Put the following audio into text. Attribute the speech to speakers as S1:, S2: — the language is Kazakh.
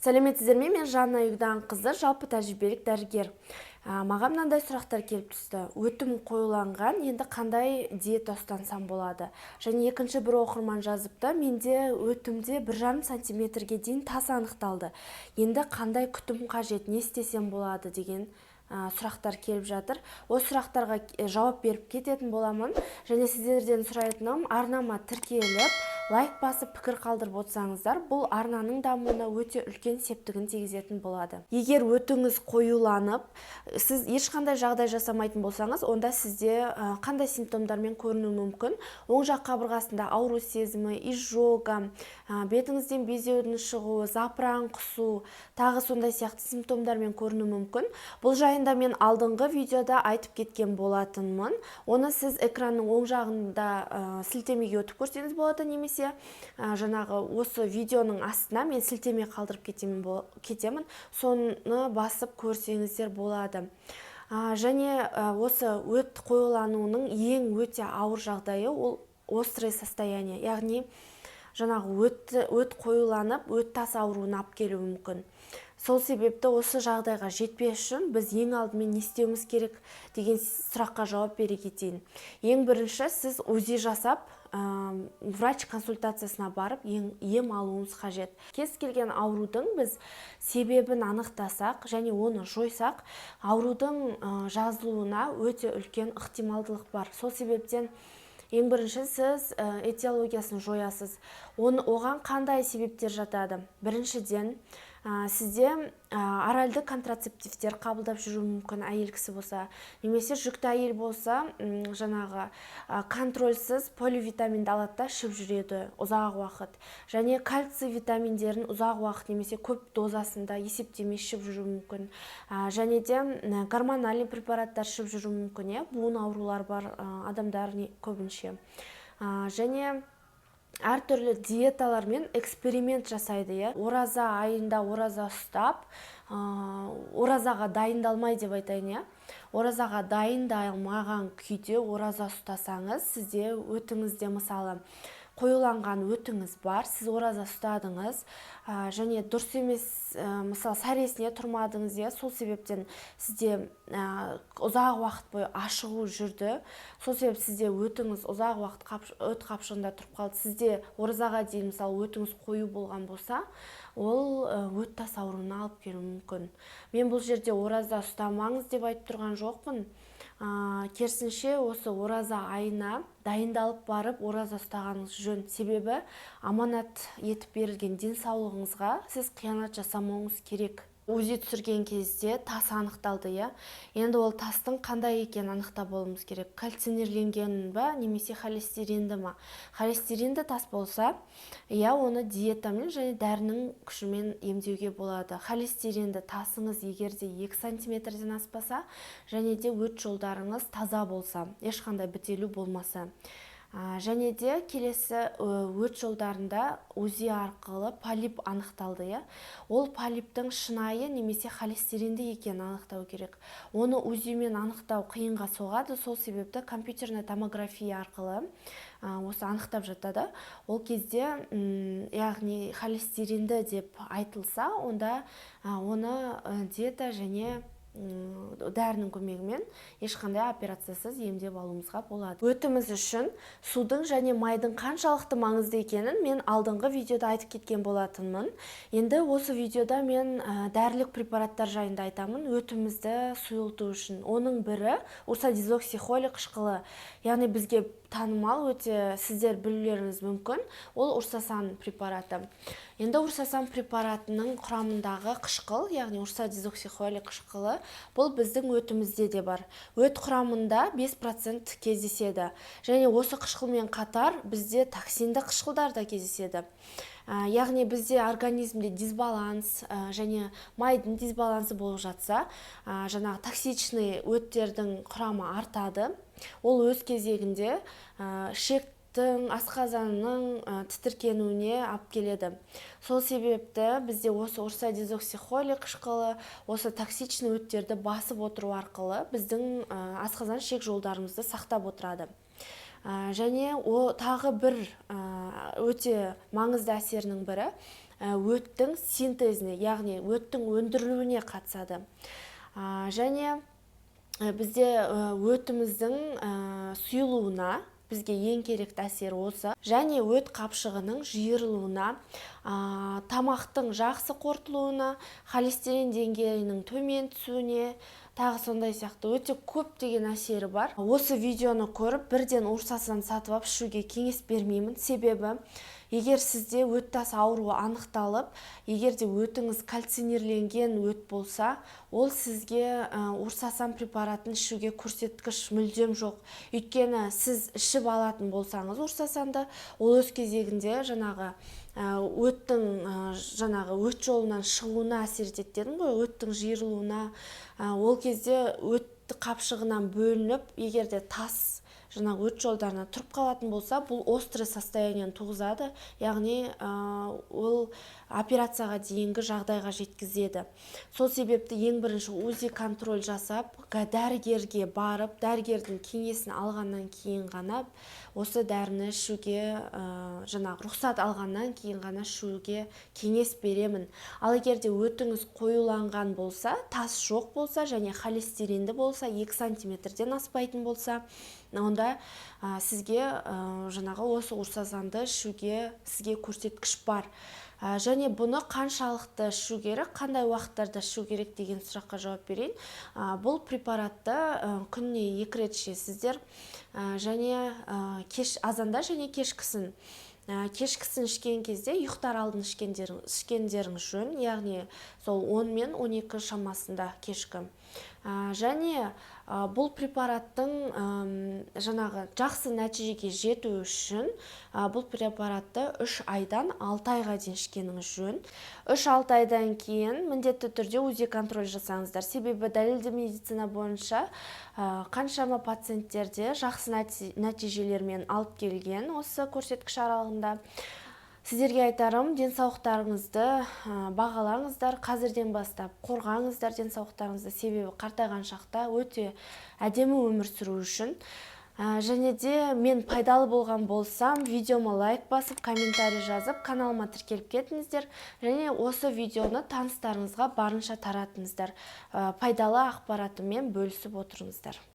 S1: Сәлеметсіздер ме? Мен Жанна Югданқызы, жалпы тәжірибелік дәрігер. Маған мынандай сұрақтар келіп түсті: өтім қоюланған, енді қандай диета ұстансам болады? Және екінші бір оқырман жазыпты: менде өтімде 1,5 сантиметрге дейін тас анықталды, енді қандай күтім қажет, не істесем болады деген сұрақтар келіп жатыр. Осы сұрақтарға жауап беріп кететін боламын. Және сіздерден сұрайтыным: арнама тіркеліп, лайк басып, пікір қалдырып отырсаңыздар, бұл арнаның дамуына өте үлкен септігін тигізетін болады. Егер өтіңіз қоюланып, сіз ешқандай жағдай жасамайтын болсаңыз, онда сізде қандай симптомдармен көрінуі мүмкін? Оң жақ қабырғасында ауру сезімі, изжога, бетіңізден безеудің шығуы, запыран, құсу, тағы сондай сияқты симптомдармен көрінуі мүмкін. Бұл жайында мен алдыңғы видеода айтып кеткен болатынмын. Оны сіз экранның оң жағында сілтемеге өтіп көрсеңіз болады немесе жаңағы осы видеоның астына мен сілтеме қалдырып кетемін, соны басып көрсеңіздер болады. Және осы өт қоюлануының ең өте ауыр жағдайы ол острое состояние, яғни жаңағы өт қоюланып, өт тас ауруына алып келуі мүмкін. Сол себепті осы жағдайға жетпес үшін біз ең алдымен не істеуіміз керек деген сұраққа жауап бере кетейін. Ең бірінші, сіз УЗИ жасап, врач консультациясына барып, ем алуыңыз қажет. Кез келген аурудың біз себебін анықтасақ және оны жойсақ, аурудың жазылуына өте үлкен ықтималдылық бар. Сол себептен ең бірінші сіз этиологиясын жоясыз. Оған қандай себептер жатады? Біріншіден, сізде оральды контрацептивтер қабылдап жүруі мүмкін әйел кісі болса немесе жүкті әйел болса, жаңағы контрольсіз поливитаминді алады да, ішіп жүреді ұзақ уақыт және кальций витаминдерін ұзақ уақыт немесе көп дозасында есептемей ішіп жүруі мүмкін. Және де гормональный препараттар ішіп жүруі мүмкін, иә, буын аурулары бар адамдар көбінше. Және әртүрлі диеталармен эксперимент жасайды, иә, ораза айында ораза ұстап, оразаға дайындалмай деп айтайын, иә, оразаға дайындалмаған күйде ораза ұстасаңыз, сізде өтіңізде, мысалы, қоюланған өтіңіз бар, сіз ораза ұстадыңыз және дұрыс емес, мысалы, сәресіне тұрмадыңыз, иә, сол себептен сізде ұзақ уақыт бойы ашығу жүрді. Сол себепті сізде өтіңіз ұзақ уақыт өт қапшығында тұрып қалды. Сізде оразаға дейін, мысалы, өтіңіз қою болған болса, ол өт тас ауруына алып келуі мүмкін. Мен бұл жерде ораза ұстамаңыз деп айтып тұрған жоқпын. Керісінше, осы ораза айына дайындалып барып ораза ұстағаныңыз жөн, себебі аманат етіп берілген денсаулығыңызға сіз қиянат жасамауыңыз керек. УЗИ түсірген кезде тас анықталды, иә. Енді ол тастың қандай екенін анықтап алуымыз керек: кальцинирленген ба немесе холестеринді ма? Холестеринді тас болса, иә, оны диетамен және дәрінің күшімен емдеуге болады. Холестеринді тасыңыз егер де 2 сантиметрден аспаса және де өт жолдарыңыз таза болса, ешқандай бітелу болмаса. Және де келесі, өт жолдарында УЗИ арқылы полип анықталды, иә. Ол полиптің шынайы немесе холестеринді екенін анықтау керек. Оны УЗИ-мен анықтау қиынға соғады. Сол себепті компьютерная томография арқылы осы анықтап жатады. Ол кезде, яғни холестеринді деп айтылса, онда оны диета және дәрінің көмегімен ешқандай операциясыз емдеп алуымызға болады. Өтіміз үшін судың және майдың қаншалықты маңызды екенін мен алдыңғы видеода айтып кеткен болатынмын. Енді осы видеода мен дәрілік препараттар жайында айтамын өтімізді сұйылту үшін. Оның бірі урсодезоксихолий қышқылы, яғни бізге танымал, өте сіздер білулеріңіз мүмкін, ол Урсосан препараты. Енді Урсосан препаратының құрамындағы қышқыл, яғни урсодезоксихолий қышқылы, бұл біздің өтімізде де бар. Өт құрамында 5% кездеседі және осы қышқылмен қатар бізде токсинді қышқылдар да кездеседі. Яғни бізде организмде дисбаланс және майдың дисбалансы болып жатса, жаңағы токсичный өттердің құрамы артады. Ол өз кезегінде ішектің, асқазанның тітіркенуіне алып келеді. Сол себепті бізде осы урсодезоксихолий қышқылы осы токсичный өттерді басып отыру арқылы біздің асқазан, ішек жолдарымызды сақтап отырады. Және о тағы бір өте маңызды әсерінің бірі өттің синтезіне, яғни өттің өндірілуіне қатысады. Және бізде өтіміздің сұйылуына бізге ең керекті әсері осы, және өт қапшығының жиырылуына, тамақтың жақсы қорытылуына, холестерин деңгейінің төмен түсуіне, тағы сондай сияқты өте көптеген әсері бар. Осы видеоны көріп, бірден Урсасан сатып алып ішуге кеңес бермеймін. Себебі егер сізде өт тас ауруы анықталып, егер де өтіңіз кальцинирленген өт болса, ол сізге Урсасан препаратын ішуге көрсеткіш мүлдем жоқ. Өйткені сіз ішіп алатын болсаңыз Урсасанды, ол өз кезегінде жаңағы өттің жаңағы өт жолынан шығуына әсер етеді дедім ғой, өттің жиырылуына. Ол кезде өт қапшығынан бөлініп, егер де тас жаңағы өт жолдарына тұрып қалатын болса, бұл острый состояниені туғызады, яғни ол операцияға дейінгі жағдайға жеткізеді. Сол себепті ең бірінші УЗИ контроль жасап, дәрігерге барып, дәрігердің кеңесін алғаннан кейін ғана осы дәріні ішуге, жаңағы рұқсат алғаннан кейін ғана ішуге кеңес беремін. Ал егер де өтіңіз қоюланған болса, тас жоқ болса және холестеринді болса, 2 сантиметрден аспайтын болса, онда сізге жаңағы осы Урсасанды ішуге сізге көрсеткіш бар. Және бұны қаншалықты ішу керек, қандай уақыттарда ішу керек деген сұраққа жауап берейін. Бұл препаратты күніне 2 рет ішесіздер. Және кеш азанда және кешкісін. Кешкісін ішкен кезде ұйықтар алдын ішкендеріңіз жөн, яғни сол 10 мен 12 шамасында кешкі. Және бұл препараттың жаңағы жақсы нәтижеге жету үшін бұл препаратты 3 айдан 6 айға дейін ішкеніңіз жөн. 3-6 айдан кейін міндетті түрде УЗИ контроль жасаңыздар. Себебі дәлелді медицина бойынша қаншама пациенттерде жақсы нәтижелермен алып келген осы көрсеткіш аралығында. Сіздерге айтарым, денсаулықтарыңызды бағалаңыздар, қазірден бастап қорғаңыздар денсаулықтарыңызды, себебі қартайған шақта өте әдемі өмір сүру үшін. Және де мен пайдалы болған болсам, видеома лайк басып, комментарий жазып, каналыма тіркеліп кетіңіздер және осы видеоны таныстарыңызға барынша таратыңыздар. Пайдалы ақпаратымен бөлісіп отырыңыздар.